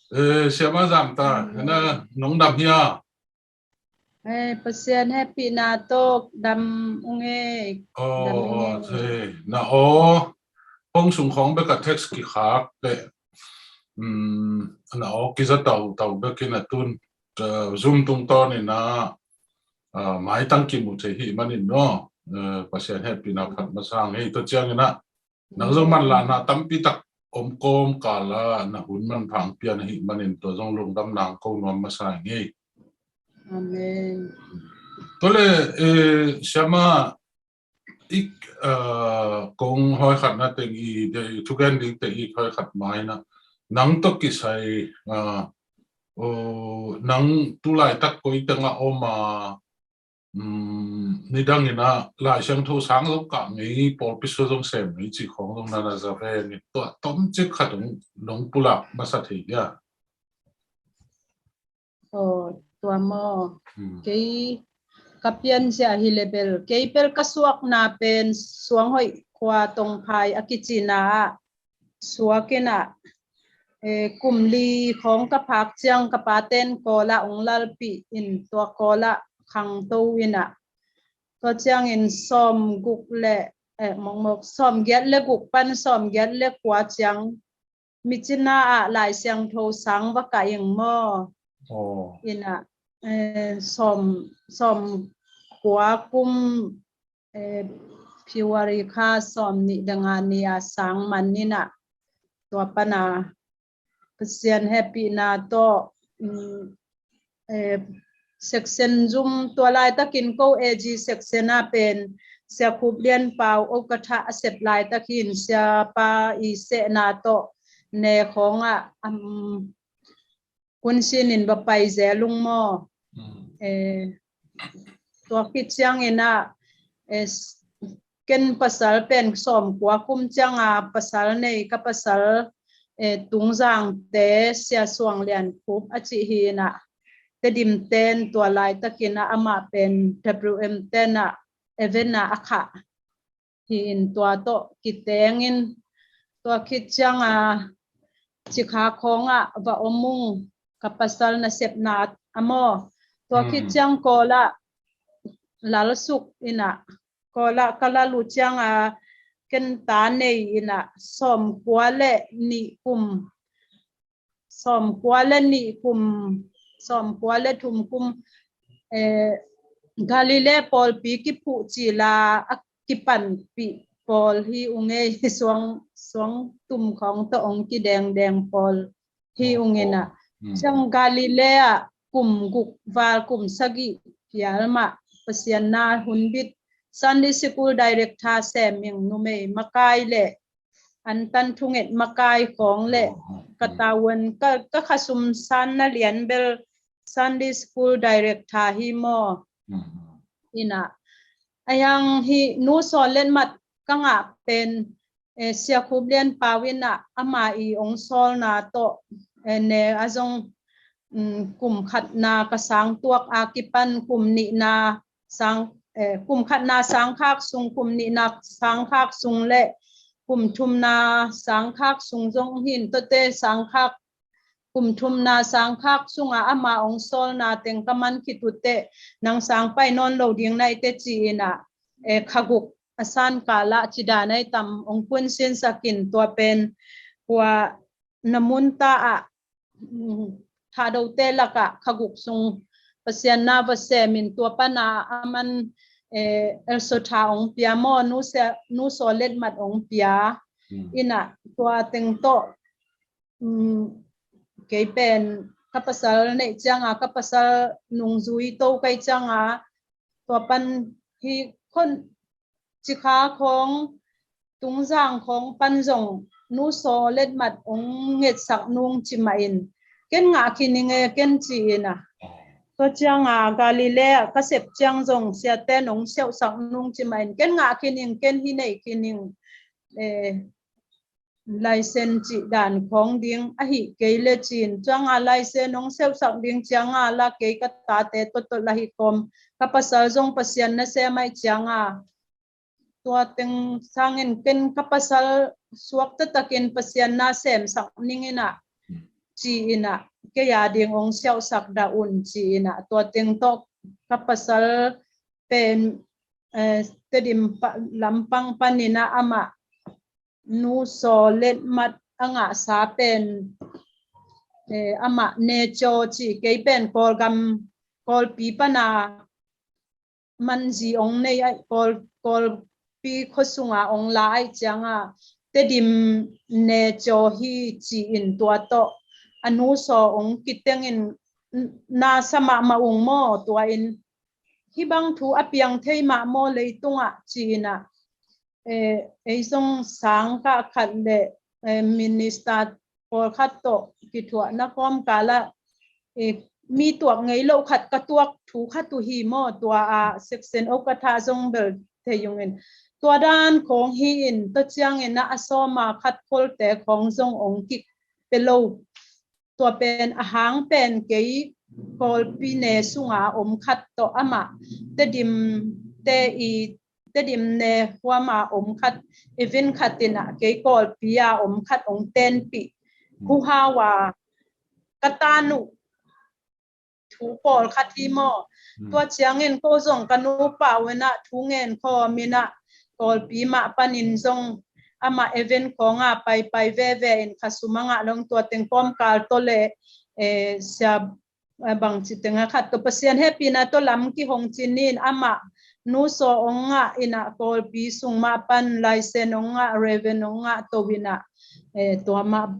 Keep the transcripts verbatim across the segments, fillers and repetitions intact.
Eh, siama Zamta, na nong dam hia? Eh, Pasian hehpihna tawh dam ung ei. Dam ung ei. Oh, na aw, phone sung khawng bek a text kikhak le, um, na aw, kiza tautau bek in a tun, uh, Zoom tungtawn in a, uh, maitang kimu thei hi manin no, uh, Pasian hehpihna phat masa ung ei. Tua ciangin a, nang zong manlahna tampi tak om kawmkal a na hun manpha hong pia na hih manin tua zong lungdamna hong ko nuam masa ing ei. Amen. Tua le, eh, siama, ik, ah, kong hoi khat na teng i, de, thugen ding teng ik hoi khat mai na. Nang tawh kisai, ah, oh, nang tu laitak koi teng a om a, um, nidang in a Lai Siangtho sang zong kah ngei, pawlpi sung zong sem ngei cih khawng zong na na za ve ing ei. Tua tomcik khat hong nong pulak masa thei dia? Oh, tua maw. Hmm. Kei ka pianzia hi le bel, kei bel ka suakna pen Suanghoih khua Tongphai a kicina ah suak in a, eh, kum li khawng ka phak ciang ka paten Kawl ah hong lalpih in tua Kawl ah khangto in a, tua ciangin sawmguk le, eh, mawkmawk, sawmgiat le guk pan sawmgiat le kua ciang Myitkyina ah Lai Siangtho sang va kah ing maw. Oh. In a, eh, sawm, sawmkua kum, eh, February kha sawmnih le nga ni a sang man in a, tua pan a Pasian hehpihna tawh, um, eh, section zum, tua laitakin ko A G section ah pen Sia Khup Lian Pau Okatha a sep laitakin siapa i sehna tawh ne khawng ah, um, kun sin in va pai zel ung maw. Mm. Eh, tua khit ciangin a, eh, ken pasal pen sawmkua kum ciang a pasal nei ka pasal, eh, Tungzangte Sia Suang Lian Khup a cih hi in a, Tedim ten tua laitakin a amah pen W M ten a event a a khah hi in tua tawh kiteng in tua khit ciang a Cikha khawng ah va om ung ka pasal nasepna a maw. Tua khit ciang Kawl ah lal suk in a, Kawl ah ka lal uh ciang a ken ta nei in a sawmkua le nih kum, sawmkua le nih kum, sawmkua le thum kum, eh, Galilee pawlpi kiphuh cil a a kipanpih pawl hi ung ei, suang, suang tum khawng tawh hong kidengdeng pawl hi ung in a. Ciang Galilee ah kum guk val kum sagih pial mah Pasian na hun bit Sunday School Director sem ing numei makai le antan thunget makai khawng le ka tavuan ka, ka khasum sanna lian bel Sunday School Director hi maw. In a, a yang hi nu Saw Let Mat ka ngah pen, eh, Sia Khup Lian Pau in a ama i ong sawlna tawh, eh, ne a zong, um, kum khatna ka sang tuak a kipan kum nihna sang, eh, kum khatna sangkhak sung, kum nihna sangkhak sung le kum thumna sangkhak sung zong hin, tuate sangkhak, kum thumna sangkhak sungah ama ong sawlna teng ka man khit uh teh nang sang pai nawn lo ding na hi teh ci in a, eh, kha guk a san kal ah ci dan a i tam ong kun sinsak in tua pen kua na mun ta ah, mm, Thahdote lakah kha guk sung Pasian na va sem in tua pan a a man, eh, Elso Tha ong pia maw, nu Sia, nu Saw Let Mat ong pia in a tua teng tawh, mm, kei pen ka pasal neih ciang a, ka pasal nungzui to kei ciang a, tua pan hi khon Cikha khawng, Tungzang khawng pan zong nu Saw Let Mat ong ngetsak nung ci mah in ken ngah khin ing e ken ci in a. Tua ciang a Galilee ah ka sep ciang zong siate nong siauhsak nung ci mah in ken ngah khin ing, ken hi nei khin ing, eh, license cih dan khawng ding ahi kei le ci in. Ciang a license nong siauhsak ding ciang a la kei ka tate tottot la hi kawm, ka pasal zong Pasian na sem aih ciang a tua teng sangin ken ka pasal suak taktakin Pasian na semsak ning in a. ci-in ah, kei a ding hong siauhsak dah un ci-in ah, tua teng tawh ka pasal pen, eh, Tedim pa, lampang panin ah amah nu saw letmat a ngahsa pen, eh, amah necaw ci, kei pen Kawlgam, Kawlpi pana manzi ong nei ai, Kawl, Kawlpi khua sunga ong la ai cianga Tedim necaw hi ci-in tua tawh a nu saw ong kitengin, na sa mahmah ung maw, tua in hih bang thu a piang thei mah maw leitungah ci-in ah, eh, ei zong sang kah khat le, eh, minister pawlkhat tawh kithuahna kawmkalah, eh, mi tuak ngei loh khat ka tuak thu khat uh hi maw, tua a section okatha zong bel thei ungin, tua dan khawng hi-in, tua ciangin ah a sawma khat kholte khawng zong ong kik pe lo. Tua pen a hang pen kei Kawlpi ne sunga om khat tawh amah Tedim te i, Tedim ne huama om khat, event khat in ah kei Kawlpi a om khat ong tenpih, huhau a ka tan uh thu pawlkhat hi maw. Tua ciangin ko zong ka nupa un ah thu ngen khawm in ah, Kawlpi mah panin zong amah event khawnga paipai veve in, khasum a ngah lo ing, tua teng kawmkal tawh le, eh, sia, eh, bangci teng a khat tawh Pasian hehpihna tawh lam kihong cin in, amah nu saw ong ngah in ah Kawlpi sung mah pan license ong ngah, Reverend ong ngah to in ah, eh, tua mah,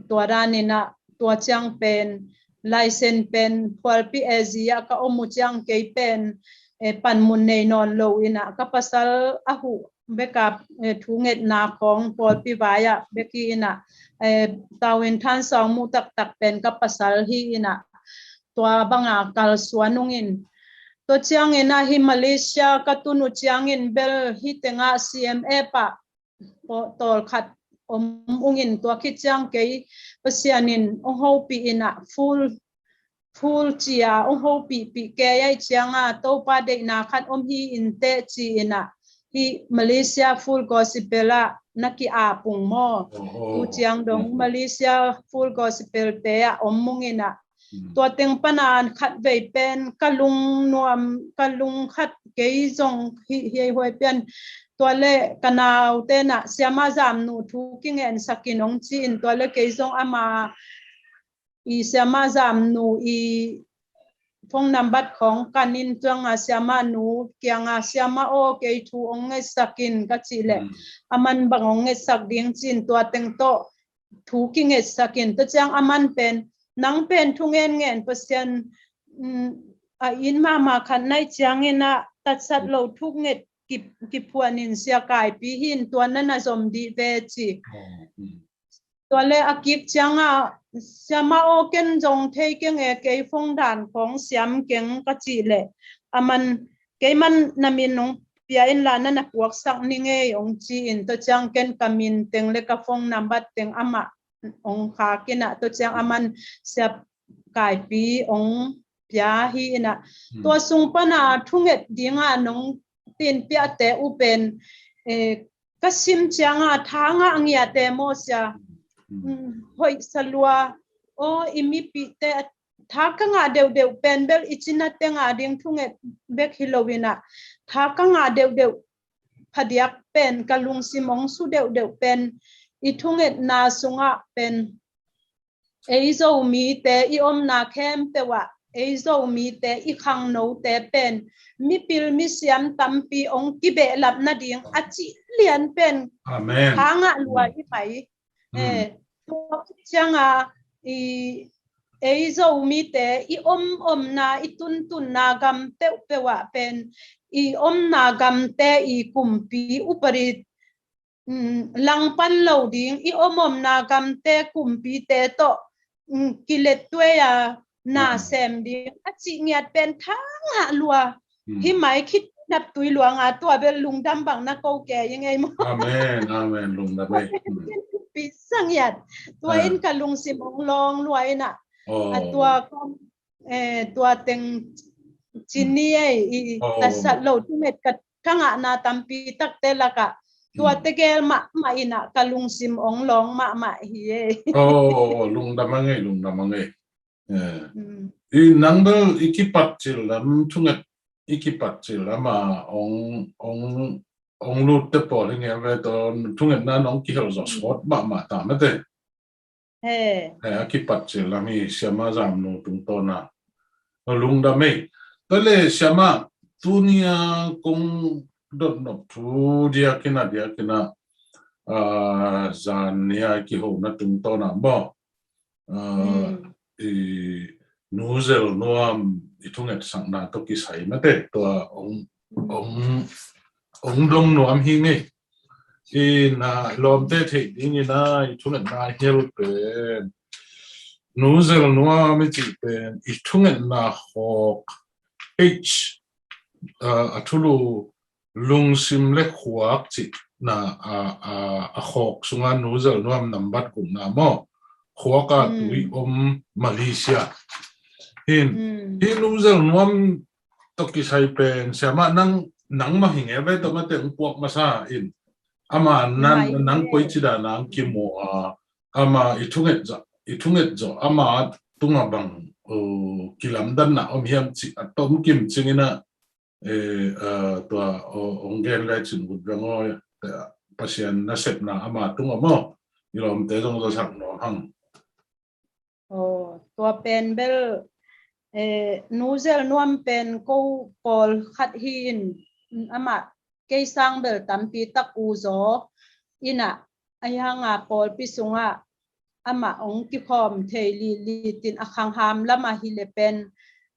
tua dan in ah, tua ciang pen license pen phualpi A Z ah ka om uh ciang kei pen, eh, panmun nei nawn lo in ah, ka pasal a huh bek a, eh, thungetna khawng pawlpi vai ah bek hi in ah, eh, tau in than sawng muh taktak pen ka pasal hi in ah, tua banga kalsuan ungin, tua ciangin ah hih Malaysia ka tun uh ciangin bel hih tengah C M F ah paw-, tawlkhat om ungin, tua khit ciang kei Pasian in ong hopih in ah, full, full cia ong hopihpih kei ai cianga Topa deihna khat om hi inteh ci-in ah, hih Malaysia Full Gospel ah na ki-ap ung maw. Tu ciang dong Malaysia Full Gospel te ah om ungin ah, tua teng pana khatvei pen ka lungnuam, ka lung khat kei zong hi, hiaihuai pian. Tua le ka naute na siama zamnu thu kingensak in ong ci-in, tua le kei zong ama i siama zamnu i phone nambat khawng kan in, tuanga siama nu kianga, siama aw, kei thu ong ngetsak in ka cih leh, aman bang ong ngetsak ding ci-in tua teng tawh thu kingetsak in, tua ciang aman pen, nang pen thungen ngen, Pasian, mm, a in mahmah khat nai ciangin ah tatsat lo thunget ki, kiphuan in, sia kaipi hi in, tua na na zom dih ve ci. Tua le a kik cianga, siama aw, ken zong thei keng e, kei phone dan khawng siam keng ka cih leh, aman, kei man na min ong pia inla na na puaksak ning ei ong ci-in, tua ciang ken ka min teng le ka phone nambat teng amah ong khak in ah, tua ciang aman sia kaipi ong pia hi in ah. Tua sung pana thunget dinga nong tin piate uh pen, eh, ka sim cianga tha ngah ngiate maw sia. Hoih salua, aw, i mipihte a tha ka ngah deuhdeuh pen bel i cina tenga ding thunget bek hi lo in ah, tha ka ngah deuhdeuh phadiak pen, ka lungsim ong su deuhdeuh pen, i thungetna sungah pen, ei Zomite i omna khempeuh ah, ei Zomite i khangnote pen mipil misiam tampi ong kibehlap nading a cih lian pen tha ngah lua i mai. Eh, tua cianga i, ei Zomite i om omna, i tuntunna gam peuhpeuh ah pen, i omna gamte i kumpi upadi, mm, langpan lo ding, i om omna gamte kumpite tawh, mm, kilettuai a na sem ding a cih ngiat pen tha ngah lua. Hi mai khit nap tui luanga tua bel lungdam bang na ko ke i ngei maw. Amen, amen, lungdam ei. Pi sangiat. Tua in ka lungsim ong lawng lua in ah. A tua kom, eh, tua teng cin ni ei, i tatsat lo thunget ka tha ngahna tampi takte lakah Tua tegel mahmah in ah ka lungsim ong lawng mahmah hi e. Oh, lungdam a ngei, lungdam a ngei. Eh. I nang bel i kipat cil lam, thunget i kipat cil lam a ong, ong, ong lut te pawl hi ngei ve, tua thungetna nong kihel zaw sawt mahmah ta mate. He. He, a kipat cil lam hi, siama Zamnu tungtawn a. A lungdam ei. Tua le siama, tuni a kong dotnop thu diakin a, diakin a, ah, zan nia kihona tungtawn a maw. Ah, i Nu Zel Nuam i thungetsakna tawh kisai mate, tua ong, ong, ong dong nuam hi ngei. I na lawmte theih dingin a i thungetna hial pen, Nu Zel Nuam i cih pen i thungetna hawk, H, ah, a thulu lungsim le khuak cihna a, a, a khawk sunga Nu Zel Nuam nambat gukna maw. Khuak a tui om Malaysia. Hin, hi Nu Zel Nuam tawh kisai pen, siama nang, nang mah hi ngei ve, tua mate ong puak masa in. Ama nang, nang koi ci dan a ong kimu a, ama i thunget za, i thunget zaw, ama tunga bang, uh, kilamdanna om hiam cih a tom kim cingin a, eh, ah, tua, o, ong gen lai cin ut veng aw, eh, Pasian nasepna ama tunga maw, i lawmte zong zasak nuam hang. Oh, tua pen bel, eh, Nu Zel Nuam pen ko pawl khat hi in, amah kei sang bel tampi tak u zaw in a, ahi hanga pawlpi sungah amah ong kikhawm thei lili tin a khangham lamah hi le pen,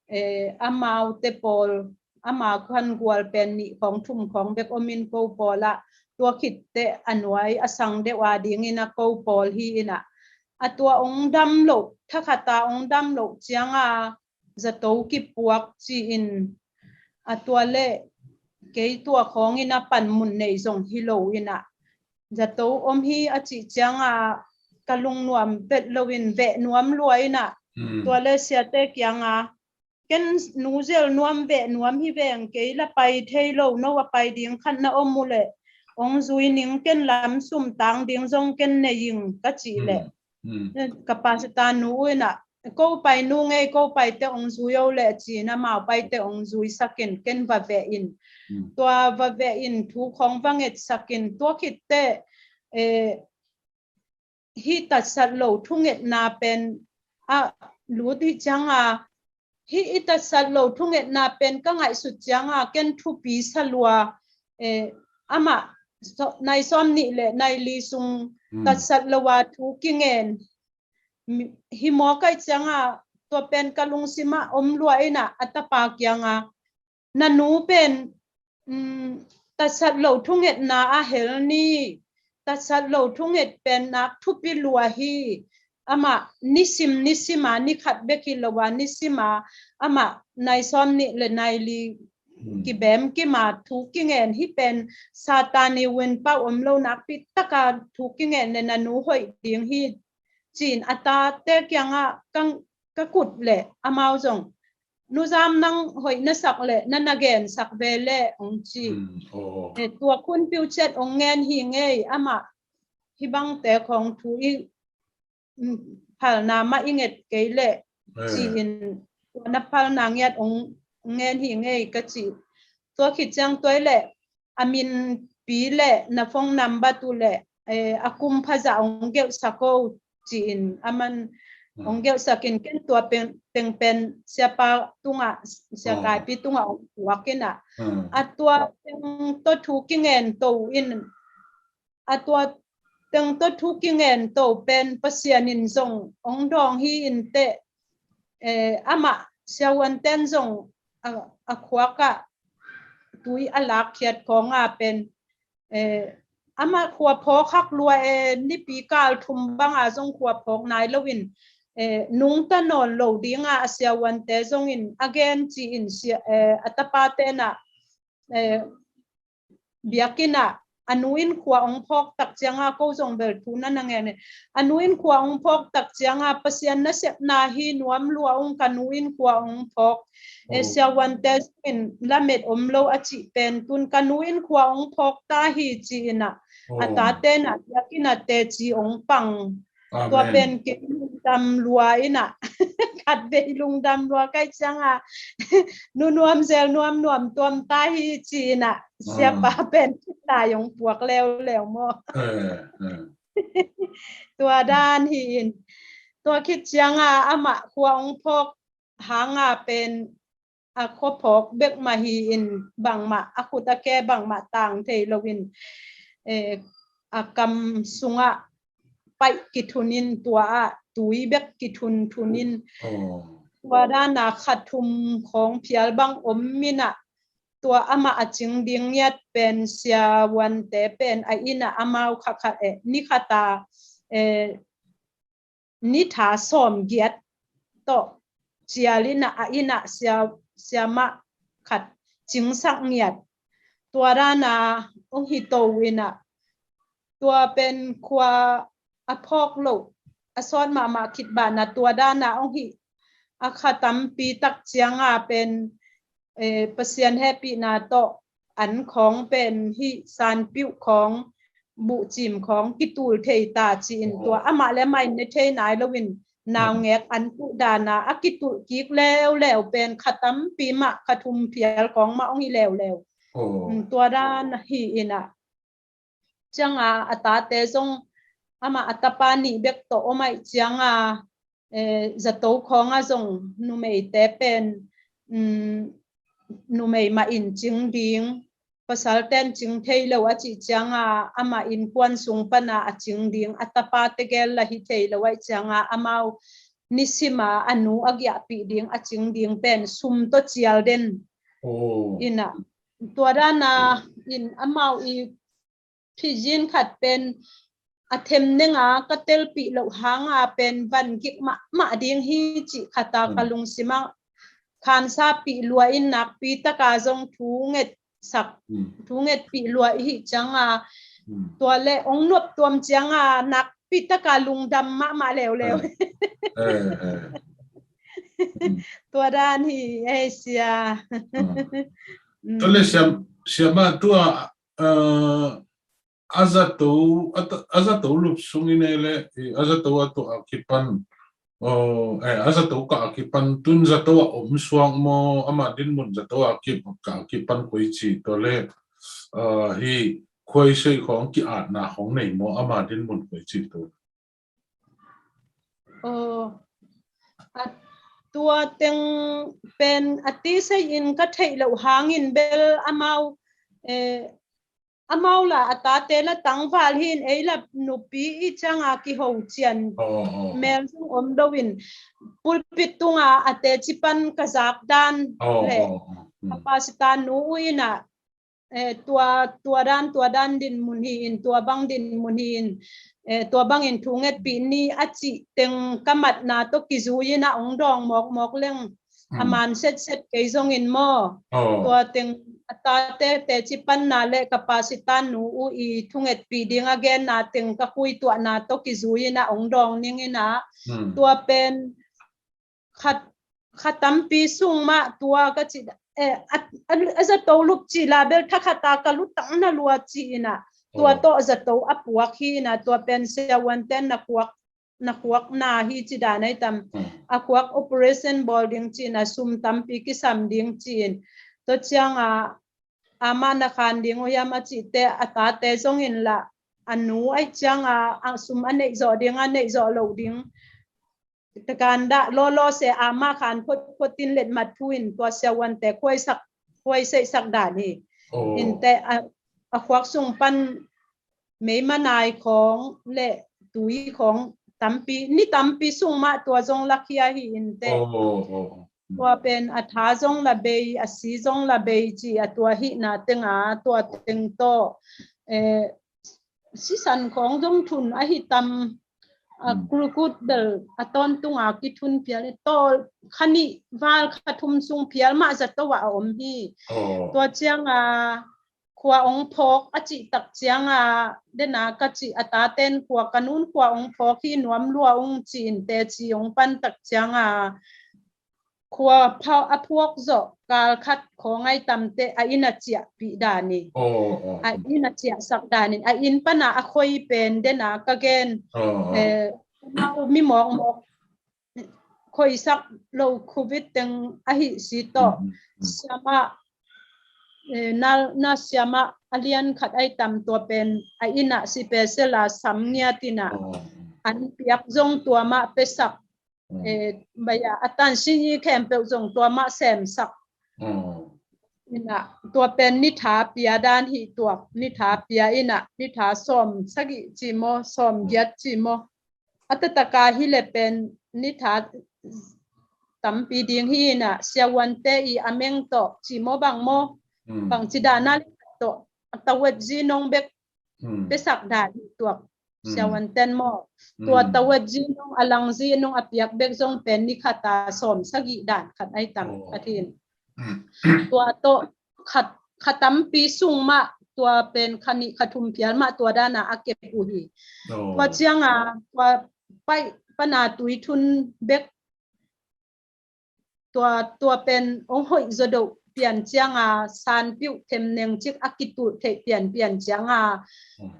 eh, amaute pawl, ama khuan gual pen nih khawng thum khawng bek om in ko pawl ah, tua khitteh a nuai a sang deuh a dingin a ko pawl hi in a, a tua ong dam loh, thakhata ong dam loh cianga zato kipuak ci-in, a tua le kei tua khawngin a panmun nei zong hi lo in a, zato om hi a cih cianga ka lungnuam vet loin veh nuam lua in a, tua le siate kianga, ken Nu Zel Nuam veh nuam hi veng, kei la pai thei lo, no a pai ding khat na om uh le ong zui ning, ken lam sum tang ding zong ken nei ing ka cih le, ka pastor nu uh in a, ko pai nu ngei, ko pai te ong zui o le ci-in amau pai te ong zui sakin ken va veh in. Tua va veh in thu khawng va nget sakin, tua khitteh, eh, hih tatsat lo thungetna pen a lut hi cianga, hih i tatsat lo thungetna pen ka ngaihsut cianga ken thupi sa lua, eh, amah so-, nai sawm nih le nai li sung tatsat lo a thu kingen hi maw kai cianga, tua pen ka lungsima om lua in a, a tapa kianga, na nu pen, um, tatsat lo thungetna a hel ni, tatsat lo thunget pen nak thupi lua hi, amah nisim, nisima, ni khat bek hi lo a, nisima, amah nai sawm nih le nai li kibem kima thu kingen hi pen, Satan i win pau om lo nakpi taka thu kingen le na nu hoih ding hi, ci-in a tate kianga ka, ka kut le amau zong, Nu Zam nang hoih na sak le na na gensak ve le ong ci. Eh, tua khun piu ciat ong ngen hi ngei, amah hi bangte khawng thu i, mm, phalna mah i nget kei le ci-in, tua na phalna ngiat ong ngen hi ngei ka ci. Tua khit ciang tua i le a min pi le na phone number tu le, eh, a kum phaza ong gelhsak o ci-in, aman ong gelhsakin ken tua peng, peng pen siapa tungah, sia kaipi tungah ong puak in a. A tua peng tawh thu kingen to in, a tua peng tawh thu kingen to pen Pasian in zong ong dawng hi in teh, eh, amah siavuanten zong a, a khuakah tui a lakkhiat khawnga pen, eh, amah khua phawk hak lua e, nipi kal thum banga zong khua phawk nai loin, eh, nungta nawn lo dinga a siavuante zongin a gen ci-in sia, eh, a tapate na, eh, biakinn ah a nu in khua ong phawk tak cianga ko zong bel thu na na ngen e. A nu in khua ong phawk tak cianga Pasian nasepna hi nuam lua ung, ka nu in khua ong phawk. E, siavuante in lamet om lo a cih pen tun ka nu in khua ong phawk ta hi ci-in a, A tate na biakinn a teci ong pang. Tua pen kei lungdam lua ina, khat vei lungdam lua kai cianga nunuam zel nuamnuam tuam ta hi ci ina, siapa pen lai ong puak leuleu maw. Tua dan hi in, tua khit cianga amah khua ong phawk hanga pen a khua phawk bek mah hi in, bangmah a khut a ke bangmah tang thei lo in, a kam sungah paih kithun in, tua ah tui bek kithun thun in, tua dana kha thum khawng phial bang om ina, tua amah a cing ding ngiat pen siavuante pen a ina amau kha kha eh ni khata eh ni tha sawm giat tawh cial ina a ina sia, siamah khat cingsak ngiat. Tua dana ong hi to ina, tua pen khua a phawk lo a sawt mahmah khit bana tua dana ong hi a kha tampi tak cianga pen Pasian hehpihna tawh an khawng pen hi sanpiuh khawng buhcim khawng kitul thei ta ci in, tua amah le amah in ne thei nai lo in naungek an puh dana a kitulh kik leuleu pen kha tampi mah kha thum phial khawng mah ong hi leuleu. Tua dan hi ina cianga a tate zong amah a tapa nih bek tawh om aih cianga zato khawnga zong numeite pen numei mah in cing ding, pasal ten cing thei lo a cih cianga amah innkuan sung pana a cing ding, a tapa tegel la hi thei lo aih cianga amau nisima a nu a giahpih ding a cing ding pen sum tawh cial den ina, tua dana in amau i phizin khat pen a them nenga ka telpih loh hanga pen van gik mahmah ding hi cih khata ka lungsimah khansapih lua in nakpi taka zong thu nget sak thu ngetpih lua ihi cianga tua le ong nuap tuam cianga nakpi taka lungdam mahmah leuleu. Tua dan hi ei sia. Tua le siam siama tua a zato a zato lup sungin ei le a zato a tua a kipan a zato ka a kipan tun zato a om suak maw, ama dinmun zato a kip ka a kipan koi ci tua le hi khuaisei khong ki atna khong nei maw, ama dinmun koi ci tu. Tua teng pen a tisei in ka theih loh hangin bel amau amau la a tate la tangval hin ei la nupi i cianga kiho cian mel zong om doin pulpit tunga a teci pan ka zak dan le a pasita nu uh ina tua tua dan tua dan dinmun hi in tua bang dinmun hi in tua bangin thu ngetpih ni a cih teng ka matna tawh kizui ina ong dawng mawkmawk leng a man setset kei zongin maw. Tua teng a tate teci panna le ka pasita nu uh i thu ngetpih ding a genna teng ka khuituahna tawh kizui ina ong dawng ning ina tua pen khat khat tampi sung mah tua ka ci a zato lup ci la bel thakhata ka lutang na lua ci ina tua tawh zato a puak hi ina tua pen siavuanten na puak na khuakna hi ci dan ai tam a khuak operation bawl ding ci ina sum tampi kisam ding ci in tua cianga ama na khan ding uh hiam a cihte a tate zongin la a nu ai cianga a sum a neih zawh ding a neih zawh loh ding takan dah lawlaw se ama khan photphot in letmat thu in tua siavuante khuaisak khuaiseihsak dan hi. Inte a khuak sung pan meimanai khawng le tui khawng tampi ni tampi sung mah tua zong lakhia hi inte tua pen a tha zong la bei a si zong la bei ci a tua hihna tenga tua teng tawh sisan khawng zong thun ahi tam a kulkut bel a tawntunga kithun phial i tawl khanih val khathum sung phial mah zato ah a om hi. Tua cianga khua ong phawk a cih tak cianga dena ka cih a taten khua ka nun khua ong phawk hi nuam lua ung ci in teci ong pan tak cianga khua phau a phuak zawh kal khat khawngai tamte a inn a ciahpih dan in, a inn a ciahsak dan in, a inn pana a khoi pen dena ka gen, eh, amau mi mawkmawk khoisak lo covid teng ahi si tawh, siamah, eh, na, na siamah a lian khat ai tam tua pen a inn ah si pesela sam ngiat in ah, an piak zong tua mah pesak, eh, baia a tansin i khempeuh zong tua mah semsak. In ah tua pen nitha pia dan hi tuak, nitha pia in ah nitha sawm sagih ci maw, sawm giat ci maw, a taktak a hi le pen nitha tampi ding hi in ah, siavuante i a meng tawh ci maw bang maw, bang ci dan a le tawh a tawet zi nong bek pesak dan hi tuak. Siavuanten maw, tua tawet zi nong a lang zi nong a piak bek zong pen ni khat a sawm sagih dan khat ai tam khat hi in. Tua tawh khat, kha tampi sung mah tua pen kha nih kha thum phial mah tua dan a a kep uh hi. Tua ciang a tua paih pana tui thun bek tua, tua pen ong hoih zaw doh pian ciang a sanpiuh themneng cik a kitulh theih pian pian ciang a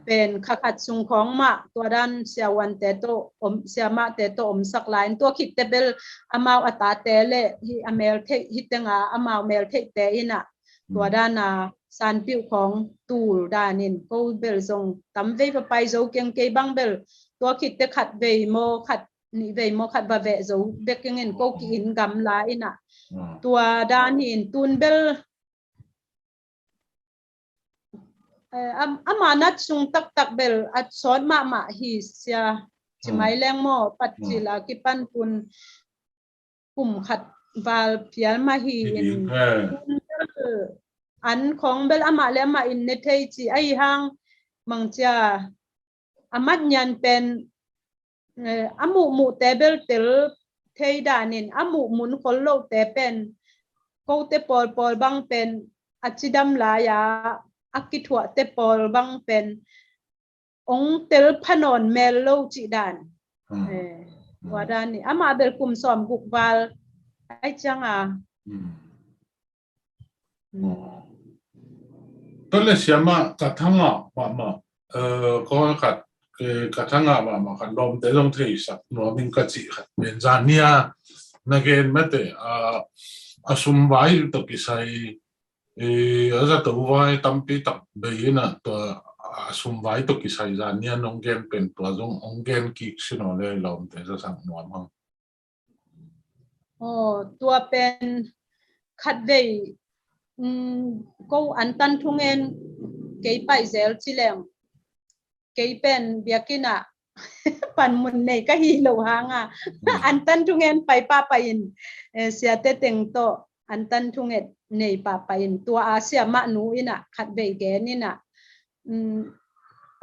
pen kha khat sung khawng mah tua dan siavuante tawh om, siamahte tawh omsak lai in, tua khitte bel amau a tate le hi a mel theih hi teng a amau mel theihte in ah tua dan a sanpiuh khawng tul dan in, ko bel zong tam vei va pai zo keng, kei bang bel tua khitte khat vei maw, khat nih vei maw, khat va veh zo bek keng in, ko ki inn gamla in ah tua dan hi in. Tun bel, eh, am, ama nat sung taktak bel a sawt mahmah hi sia, ci mai leng maw, pat cil a kipan tun kum khat val phial mah hi in. Tun bel an khawng bel amah le amah in ne thei ci ahi hang, mang cia a mat nian pen, eh, a muhmuhte bel tel thei dan in, a muh mun khol lote pen, kote pawlpawl bang pen a cidam lai a, a kithuahte pawl bang pen ong tel pha nawn mel lo cih dan. Eh, tua dan hi. Amah bel kum sawm guk val ai ciang a. Tua le siamah ka thangah mahmah, eh, kong khat, eh, ka thangah mahmah khat lawmte zong theisak nuam ing ka cih khat pen zania na gen mate, ah, a sum vai tawh kisai, eh, a zato vai tampi tak bei in ah tua a sum vai tawh kisai zania nong gen pen tua zong ong gen kik sinaw le lawmte zasak nuam hang. Aw, tua pen khatvei, um, ko antan thungen kei paih zel ci leng, kei pen biakinn ah panmun nei ka hi lo hang a, antan thungen pai pahpah in, eh, siate teng tawh antan thunget nei pahpah in, tua a siamah nu in ah khatvei gen in ah, um,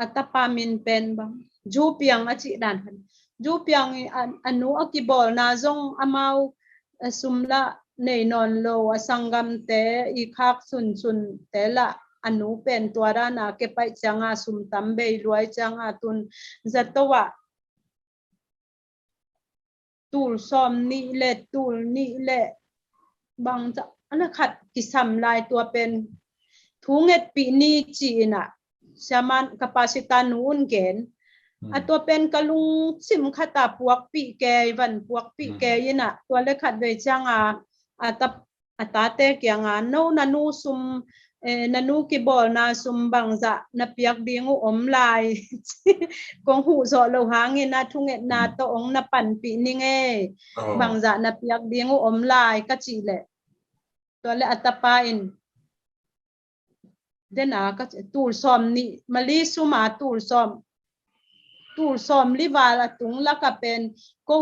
a tapa min pen bang, Zu Piang a cih dan khat. Zu Piang i a, a nu a kibawlna zong amau, eh, sum lah nei nawn lo, a sanggamte i khak sunsunte lah a nu pen tua dan a kepaih ciang a sum tam bei luai ciang a tun zato ah tul sawm nih le tul nih le bang ca a na khat kisam lai, tua pen thu ngetpih ni ci in ah siaman ka pasita nu un gen. A tua pen ka lungsim khat a puakpih kei, van puakpih kei in ah, tua le khatvei ciang a, a tap a tate kiang a, no na nu sum, eh, na nu kibawlna sum bangzah na piak ding uh om lai. Kong huh zawh lo hang in a thungetna tawh ong na panpih ning ei. Bangzah na piak ding uh om lai ka cih leh. Tua le a tapa in, dena ka cih, tul sawm nih, Mali sum a tul sawm, tul sawm li val a tung lak a pen ko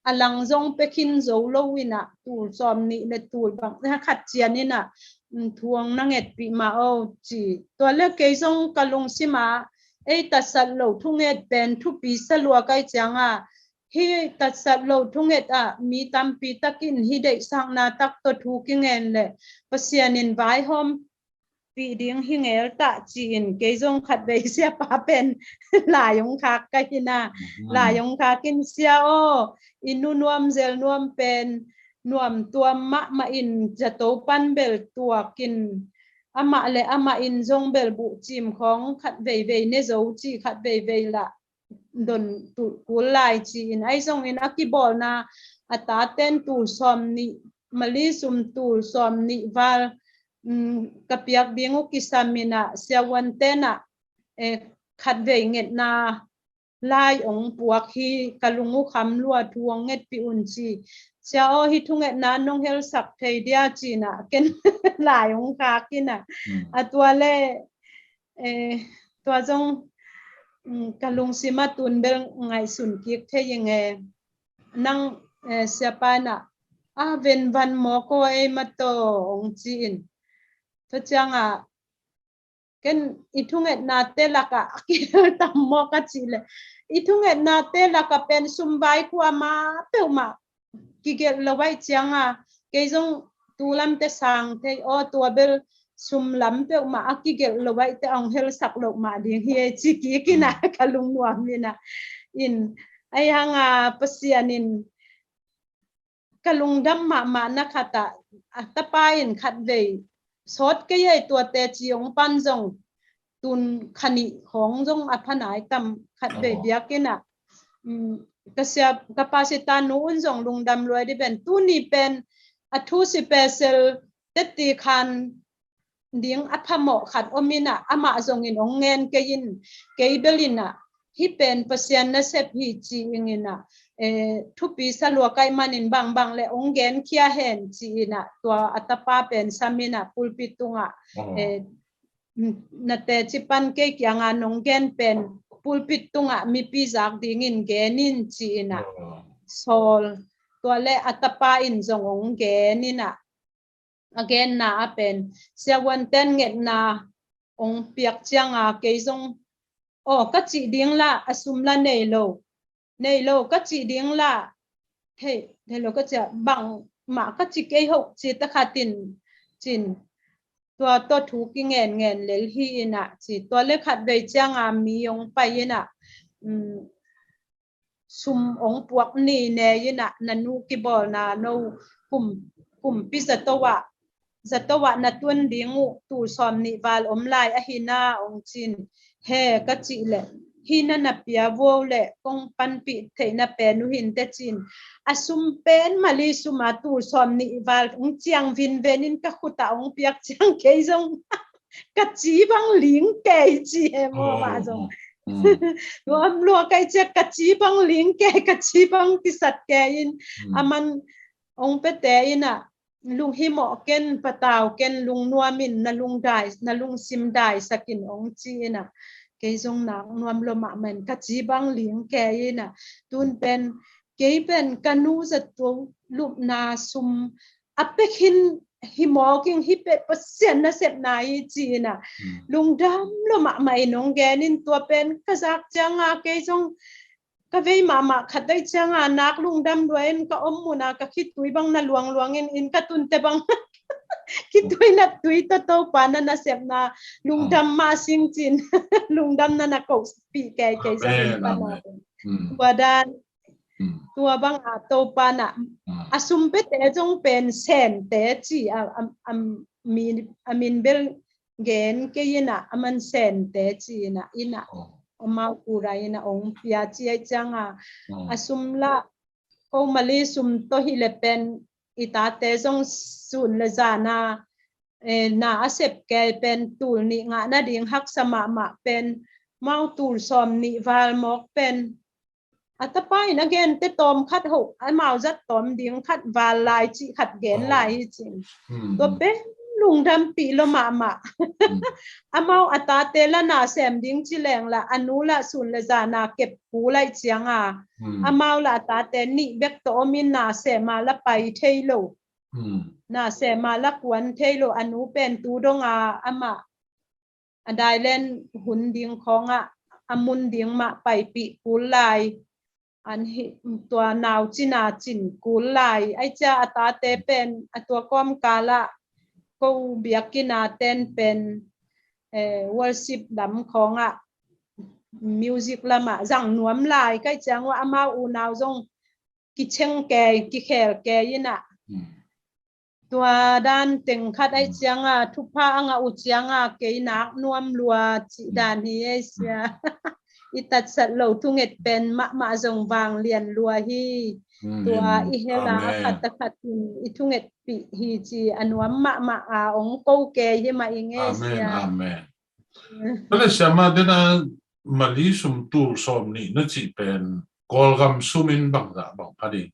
a lang zong pia khin zo lo in ah, tul sawm nih le tul bang, na khat cian in ah, um, thu ong na ngetpih mah o ci. Tua le kei zong ka lungsim a, ei tatsat lo thunget pen thupi sa lua kai ciang a, hi tatsat lo thunget ah mi tampi tak in hi deihsakna tak tawh thu kingen le Pasian in vaihawm pih ding hi ngel tah ci in kei zong khatvei siapa pen lai ong khak ka hi na. Lai ong khak in, sia aw, i nu nuam zel nuam pen, nuam tuam mahmah in zato pan bel tuakin amah le amah in zong bel buhcim khawng khat veivei ne zo ci khat veivei lah don kul lai ci-in ahi zongin a kibawlna a taten tul sawm nih mali sum tul sawm nih val ka piak ding uh kisam in ah siavuan ten ah khat vei ngetna lai ong puak hi ka lung uh kham lua thu ong ngetpih un ci. Sia aw hi thungetna nong helsak thei dia ci-in ah ken lai ong khak in ah a tua le tua zong ka lungsim a tun bel ngaihsun kik thei ing e. Nang siapa in ah a ven van mawk aw ei mataw ong ci-in tua ciangah ken i thungetnate lakah a kihel tam maw ka cih leh i thungetnate lakah pen sumvai kuama peuhmah kigelh lo aih cianga kei zong tulamte sang thei aw tua bel sum lam peuhmah a kigelh lo aihte a hong helsak loh mah ding hi ei ci kik in ah ka lungnuam in ah in ahi hanga Pasian in ka lungdam mahmah na khatah a tapa in khat vei sawt kei ei tuate ci ong pan zong tun khanih khawng zong a phanai tam khat vei biakin ah ka sia ka pasita nu un zong lungdam luai di pen tuni pen a thu si pesel teti khan ding a phamawh khat om in ah amah zongin ong ngen kei in kei bel in ah hi pen Pasian nasep hi ci ing in ah thupi sa lua kaih manin bangbang le ong gen khia hen ci in ah tua a tapa pen sam in ah pulpit tungah na teci pan kei kianga nong gen pen pulpit tungah mipi zak dingin gen in ci in ah sawl tua le a tapa in zong ong gen in ah a genna a pen siavuan ten ngetna ong piak cianga kei zong aw ka cih ding lah a sum la nei lo nei lo ka cih ding lah thei thei lo ka cih bang mah ka cih kei hoh ci ta khatin cin tua tawh thu kingen ngen lel hi in ah ci tua le khat vei cianga mi ong pai in ah sum ong puak ni ne in ah na nu kibawlna no kum kumpi zato ah zato ah na tuan ding uh tul sawm nih val om lai ahi na ong cin he ka cih leh hi na na pia vuau leh kong panpih theihna pen uh hin te cin a sum pen mali sum a tul sawm nih val ong ciang vinven in ka khut ah ong piak ciang kei zong ka ci bang ling kei ci he maw mah zong nuam lua kai ciak ka ci bang ling kei ka ci bang kisat kei in a man ong pete in ah lunghimawh ken patau ken lungnuam in na lungdai na lungsim daisak in ong ci in ah kei zong nak nuam lua mahmah in ka ci bang ling kei in ah tun pen kei pen ka nu zato lupna sum a pek hin hi mawk ing hi peh Pasian nasepna hi ci in ah lungdam lua mahmah in ong gen in tua pen ka zak cianga kei zong ka vei mahmah khat dai cianga nak lungdam lua in ka om muna ka khitui bang na luangluang in in ka tunte bang khitui na tui tawh Topa na nasepna lungdam mah sing cin lungdam na na kohpih kei kei zong in ka na tua dan tua bang a Topa na a sum pete zong pen sente ci a min bel gen kei in ah a man sente ci in ah in ah amau kura in ah ong pia ci ai cianga a sum lah ko mali sum tawh hi le pen i tate zong sun le zana na a sep kei pen tul nih ngah nading haksa mahmah pen mau tul sawm nih val mawk pen a tapa in a gente tawm khat hoh amau zat tawm ding khat val lai cih khat gen lai hi cin tua pen lungdampih lua mahmah amau a tate la na sem ding ci leng lah a nu lah sun le zana kep kul ai cianga amau lah a tate nih bek tawh om in na sem a la pai thei lo na sem a la kuan thei lo a nu pen tu donga amah a dailen hun ding khawngah a mun ding mah paipih kul lai an hi tua nau cina cin kul lai ai cia a tate pen a tua kawmkalah ko biakina ten pen worship lam khawngah music lamah zang nuam lai kai ciang uh amau unau zong kicheng kei kikhel kei inah Tua dan teng khat ai cianga thupha a ngah uh cianga kei nak nuam lua cih dan hi ei sia. I tatsat lo thunget pen mahmah zong vang lian lua hi. Tua i hela a khat a khat in i thungetpih hi ci a nuam mahmah a ong ko kei hi mah i ngei sia. Amen. Pale siama dena Mali sum tul sawm nih na cih pen Kawlgam sumin bangzah bang pha ding?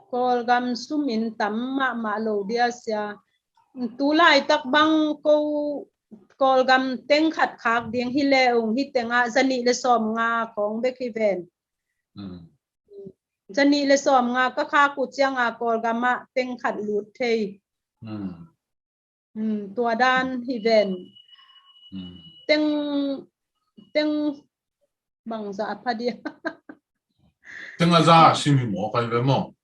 Kawlgam sumin tam mahmah lo dia sia. Tu laitak bang ko Kawlgam teng khat khak ding hi le ung hi tenga zanih le sawm nga kong bek hi ven. Zanih le sawm nga ka khak uh cianga Kawlgam ah teng khat lut thei. Tua dan hi ven. Teng teng bangzah a pha dia? Teng a za a sim hi maw kai ve maw?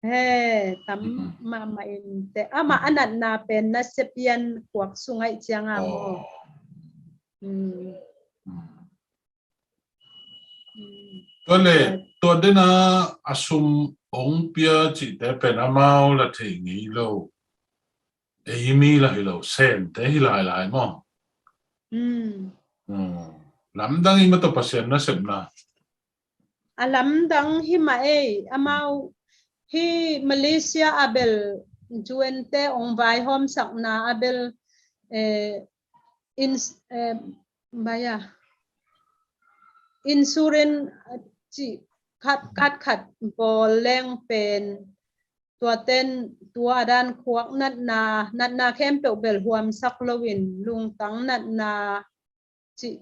He tam mahmah in te ama a natna pen na sepian kuak sungai cianga maw? Tua le tua dena a sum ong pia cihte pen amau la thei ngei lo. Ei mi la hi lo, sente hi lailai maw? Lamdang i mataw Pasian nasepna. A lamdang hi mah ei, amau hi Malaysia a bel juente ong vaihawmsakna a bel eh, in, eh, baya insurance ci khat khat khat bawl leng pen tua ten tua dan khuak natna natna khempeuh bel huamsak loin lungtang natna ci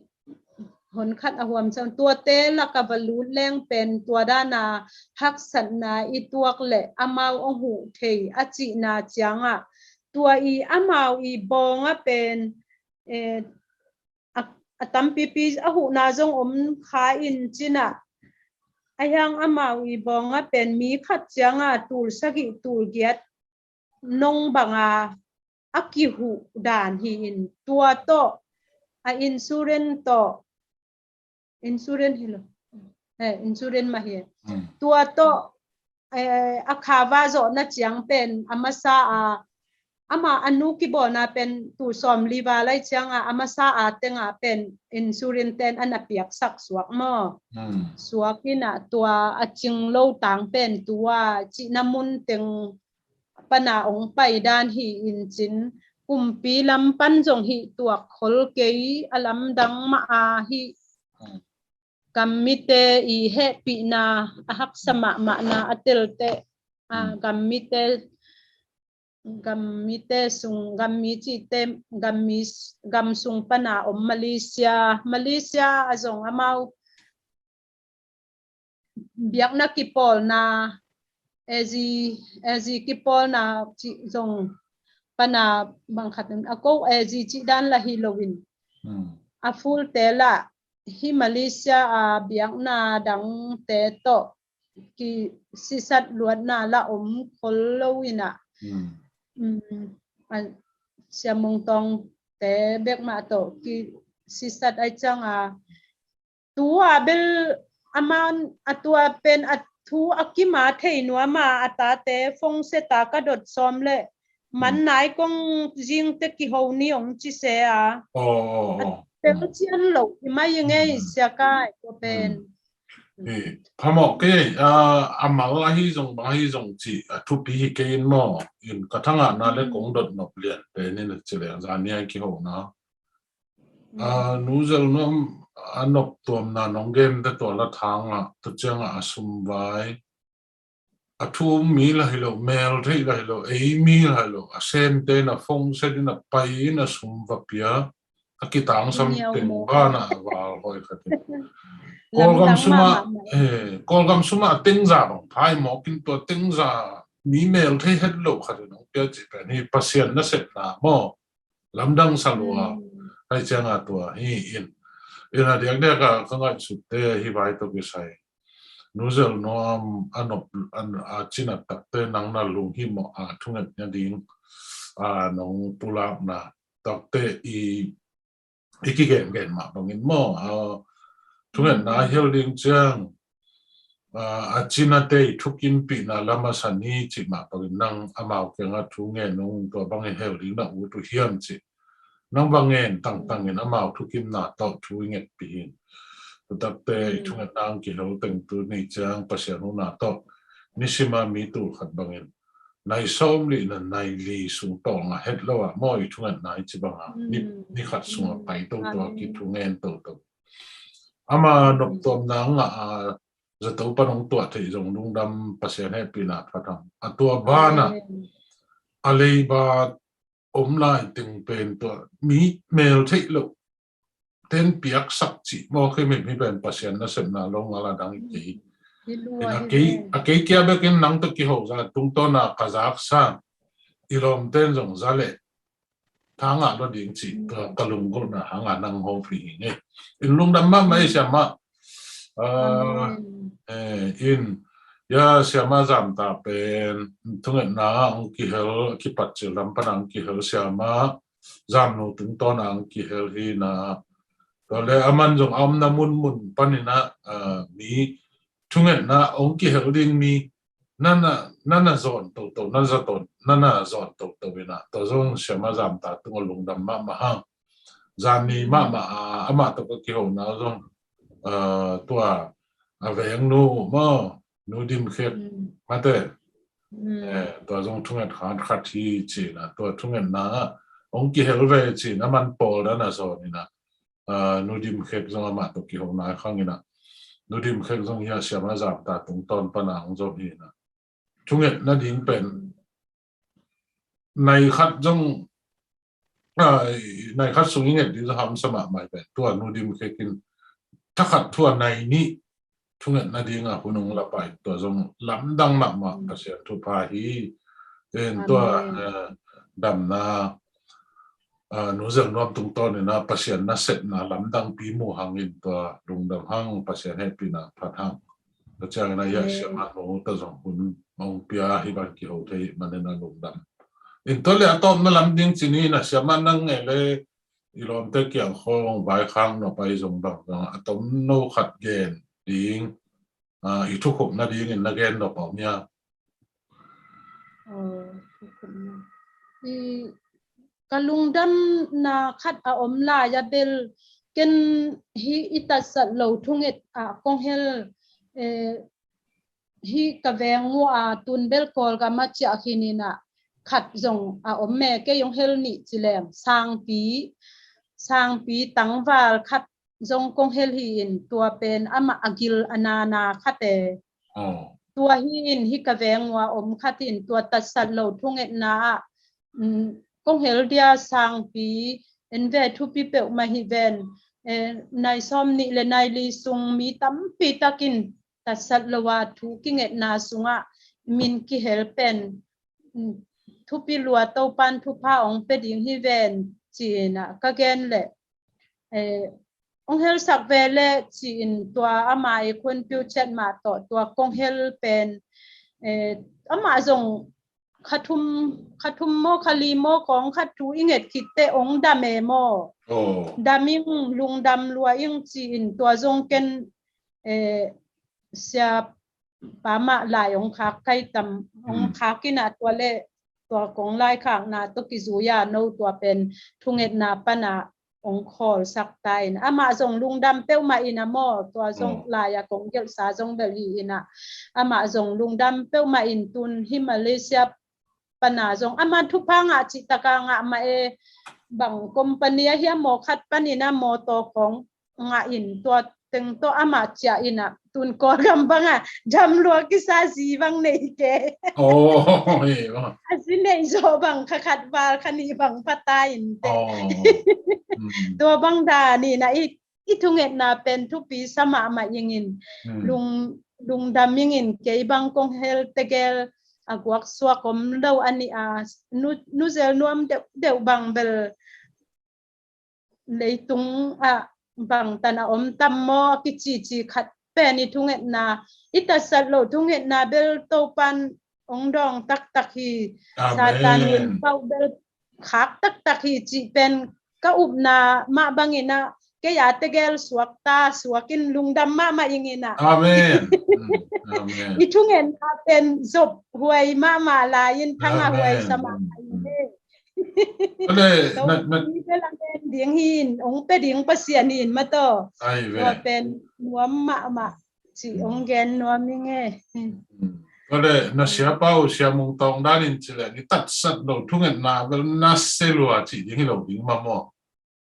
hon khat a huamsak tuate laka va lut leng pen tua dana haksatna i tuak le amau ong huh thei a cihna cianga tua i amau i bawnga pen eh, a, a tampipi a huhna zong om kha in cina a hiang amau i bawnga pen mi khat cianga tul sagih tul giat nong banga a kihuh dan hi in tua tawh a insurance tawh insurance hi lo eh, insurance mah hi tua tawh eh, a khava zawhna ciang pen a masa a ama a nu kibawlna pen tul sawm li va lai cianga a masa a tenga pen insurance ten an a piaksak suak maw? Suak ina tua a cing lo tang pen tua cihna mun teng pana ong pai dan hi in cin kumpi lam pan zong hi tuak khol kei a lamdang mah a hi. Gammite i hehpihna a haksa mahmahna a telte a gammite gammite sung gammi cihte gammi gam sung pana om Malaysia Malaysia a zong amau biakna kipawlna ezi ezi kipawlna cih zong pana bangkhat a ko ezi cih dan la hi loin a fulte la hi Malaysia a biakna dangte tawh kisisat luatna la om khol lo ina siamung tawngte bekmah tawh kisisat ai cianga tua bel aman a tua pen a thu a kima thei nuama a tate fongse ta ka dot sawm le man nai kong zingte kiho ni ong ci se a tel cian lo i mai i ngei sia kai tua pen. Phamawh kei a mal ahi zong bang ahi zong ci a thupi hi kei in maw in ka thangahna le kong dot nop lian pen in a ci le zania kihona. Nuzel nuam a noptuamna nong gen te tua la thangah tu ciangah a sumvai a thu um mi la hi lo mel theih la hi lo ei mi la hi lo a semte na fongse din a pai in a sum va pia a kitangsam teng bana a val hoi khat in Kawlgam sumah Kawlgam sumah a tengza bang phai mawkin tua tengza mi mel thei het lo khat in ong pia cih pen hi Pasian na sepna maw? Lamdang sa lua hai cianga tua hi in in a diakdiak a ka ngaihsutte hi vai tawh kisai nuzel nuam a nop a cina takte nang na lung hi mawh a thunget nia ding a nong pulakna takte i i kigengen mah bangin maw a thungetna hial ding ciang a cinate i thukimpihna lam a san hi cih mah bangin nang amau kiangah thu ngen ung, tua bangin hel ding na ut uh hiam cih. Nang bang ngen tangtangin amau thukimna tawh thu i ngetpih hi. Tutakte i thungetna ang kihel teng tu ni ciang Pasian huhna tawh nisima mi tul khat bangin nai sawm lihna nai li sung tawh nga het lo ah maw i thungetna i ci banga ni khat sungah pai toto a kithungen toto. Ama noptuamna ngah a zato pan hong tuah theih zong lungdam, Pasian hehpihna phat hang. A tua banah a leiba om lai teng pen tua mi mel theih loh ten piaksak cih maw, kei mi pen Pasian nasepna lo ngal a dang i kei. A kei kia bekin nang tawh kiho za tungtawna ka zaksa i lawmten zong za leh thangah lo ding cih ka lunggulhna hanga nang hopih hi ngei. In lungdam mahmah i siamah. In ya siamah Zamta pen thungetna ang kihel, kipat cil lam pana ang kihel, siamah Zamnu tungtawna ang kihel hina. Tua le aman zong a omna munmun panina mi thungetna ong kihel ding mi nana nana zon toto nana zaton nana zon toto ina tua zong siamah Zamta tunga lungdam mahmah hang. Zan ni mahmah a amah tawh ka kihona zong tua a vengnu maw, Nu Dim Khek mate, tua zong thunget khat khat hi cina, tua thungetna ong kihel ve cina man pawl dana zon ina. Nu Dim Khek zong amah tawh kiho nai khang ina. Nu Dim Khek zong hi a siamah Zamta tungtawn pana ang zong hi ina. Thunget nading pen nai khat zong nai khat sung i nget ding zong hamsa mahmah pen tua Nu Dim Khek in thakhat thua nai nih thunget nadinga hun ong la pai tua zong lamdang mahmah Pasian thupha hi. Tua damna Nu Zel Nuam tungtawn ina Pasian nasepna lamdang pi mu hangin tua lungdam hang, Pasian hehpihna phat hang. Tua ciangin a hiah siamah nu ta zong hun ong pia hi bang kiho thei manina lungdam. In tua le a tawpna lam ding cini na siamah nang ngei le i lawmte kiang khong vaikhak nop a i zong bang zong a tomno khat gen ding i thukhupna dingin na gen nop a om hia? Ka lungdamna khat a om lai a bel ken hi i tatsat lo thunget ah kong hel hi ka veng uh a tun bel Kawlgam a ciah khin ina khat zong a om me kei ong hel nih ci leng sangpi sangpi tangval khat zong kong hel hi in tua pen amah a gil a nana khat e. Tua hi in hi ka veng uh a om khat in tua tatsat lo thungetna ah kong hel dia sangpi en ve thupi peuhmah hi ven. Nai sawm nih le nai li sung mi tampi takin tatsat lo a thu kingetna sungah min kihel pen thupi lua Topan thupha ong pe ding hi ven ci ina ka gen leh ong helsak ve leh ci in tua ama i khunpiu ciat mah tawh tua kong hel pen amah zong kha thum kha thum maw kha li maw kong khat thu i nget khit teh ong dam e maw? Dam ing, lungdam lua ing ci in tua zong ken sia pa mah lai ong khak kai tam ong khak ina tua le tua kong lai khakna tawh kizui a no tua pen thungetna pana ong khawlsak ta in amah zong lungdam peuhmah ina maw, tua zong lai a kong gelhsa zong bel hi ina amah zong lungdam peuhmah in tun hi Malaysia pana zong ama thupha ngah cih taka ngah mah e. Bang company a hiam maw khat panin a mawtaw kong ngah in tua teng tawh amah ciah ina tun Kawlgam banga dam lua kisa zi bang nei ke. A zi nei zaw bang kha khat val kha nih bang pata in te. Tua bang dan ina i i thungetna pen thupi sa mahmah ingin lungdam ingin kei bang kong hel tegel a guak suak om lo a nih a nu zel nuam deuh deuh bang bel leitung ah bang tan a om tam maw a kicici khat pen i thungetna i tatsat lo thungetna bel Topan ong dawng taktak hi. Satan hun pauh bel khak taktak hi cih pen ka upna mah bangin ah kei a tegel suak ta, suak in lungdam mahmah ing in ah. Amen. Mm, amen. I thungetna pen zop huai mahmah lai in thang a huai sa mahmah ing e. Amen. Kale, na, na, Topa bel a gen ding hi in, ong pe ding Pasian hi in mataw. Ai ve. Tua pen nuam mahmah. Ci ong gen nuam ing e. Kale, na siapa uh, Sia Mung Tawng dan in ci leh, i tatsat lo thungetna bel na se lua ci ding hi lo ding mah maw.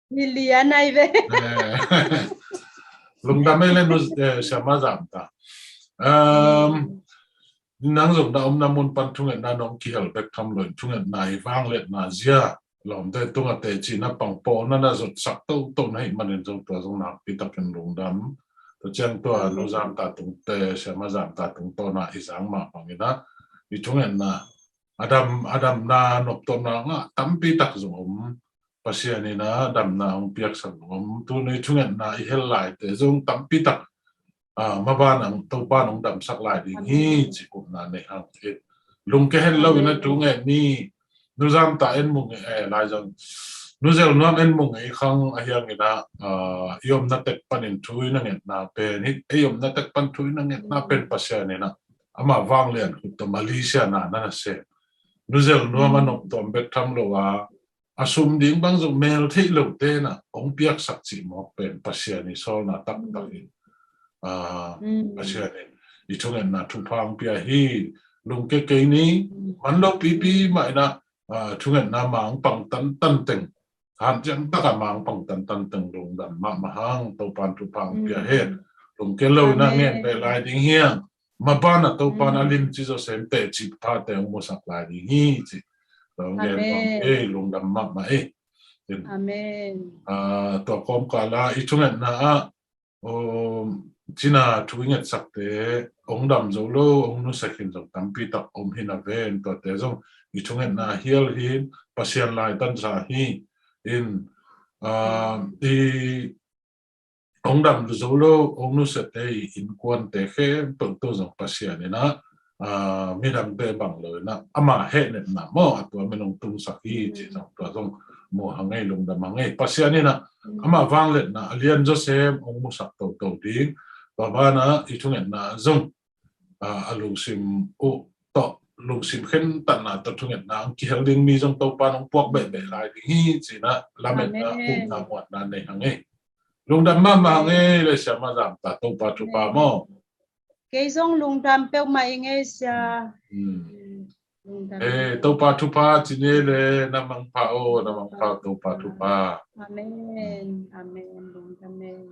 Milian ai ve. Eh, lungdam ei le nu, eh, Sia Ma Zam Ta. Um, nang zong na omna mun pan thungetna nong kihel bek tham lo in thungetna i vangliatna zia lawmte tungah teci na pang pawlna na zotsak toto na hih manin zong tua zong nakpi takin lungdam. Tua ciang tua nu Zam Ta tungte, Sia Ma Zam Ta tung tawna i zang mah bangin ah i thungetna a dam, a damna noptuamna ngah tampi tak zong om. Pasian in a damna hong piaksak zong om. Tuni thungetna i hel laite zong tampi tak, ah, maban ang Topa nong damsak lai ding hi ci upna nei hang. Lungke hen lo in a thungen ni. Nu Zam Ta en mung e, eh, lai zong nu Zel Nuam en mung e, i khang a hiang in a, ah, i omna tek panin thu i na ngetna pen hi, i omna tek pan thu i na ngetna pen Pasian in a ama vanglian khut tawh Malaysia na na na se. Nu Zel Nuam a noptuam bek tham lo a, a sum ding bang zong mel theih lo te na ong piaksak cih mawk pen Pasian i sawlna taktak in, ah, Pasian in i thungetna thupha ong pia hi. Lungke kei ni. Man lo pipi mah in a, ah, thungetna mang pang tantan teng, hanciam taka mang pang tantan teng lungdam mahmah hang. Topan thupha ong pia hen. Lungke lo in a ngen beh lai ding hiang. Maban a Topan a limci zawsem teci phate ong musak lai ding hi ci. Tua ong gen bang ei lungdam mahmah ei. Amen. Ah, tua kawmkal a i thungetna ah, um, cina thu i ngetsakte ong dam zo lo, ong nusia khin zong tampi tak om hi na ven, tuate zong i thungetna hial hi, Pasian laitansa hi in, ah, i ong dam zo lo, ong nusiate i innkuante khempeuh tawh zong Pasian in a, ah, midangte bang lo in a, ama hehnepna maw, a tua min ong tungsak hi ci zong tua zong mu hang ei, lungdam hang ei. Pasian in a ama vangliatna a lian zawsem ong musak toto ding. Tua ban a i thungetna zong, ah, a lungsim uh tawh, lungsim khentatna tawh thungetna ang kihel ding mi zong Topan ong puak behbeh lai ding hi ci in a lametna, upna, muanna nei hang ei. Lungdam mahmah hang ei le Sia Ma Zam Ta, Topa thupha maw. Kei zong lungdam peuhmah ing ei Sia. Eh, Topa thupha ci ni le, na mangpha o, na mangpha o, Topa thupha. Amen. Amen. Lungdam ei.